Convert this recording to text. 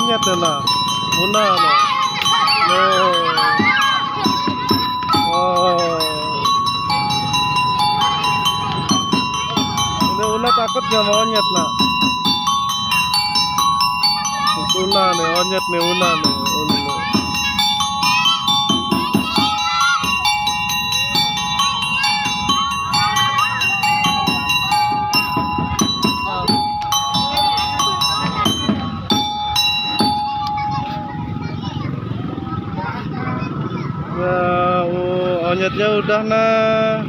monyet ya nak. Una no. No. Oh. Ini Una takut nggak monyet nak? Una nih, monyet nih Una nih. Ya, monyetnya udah nah.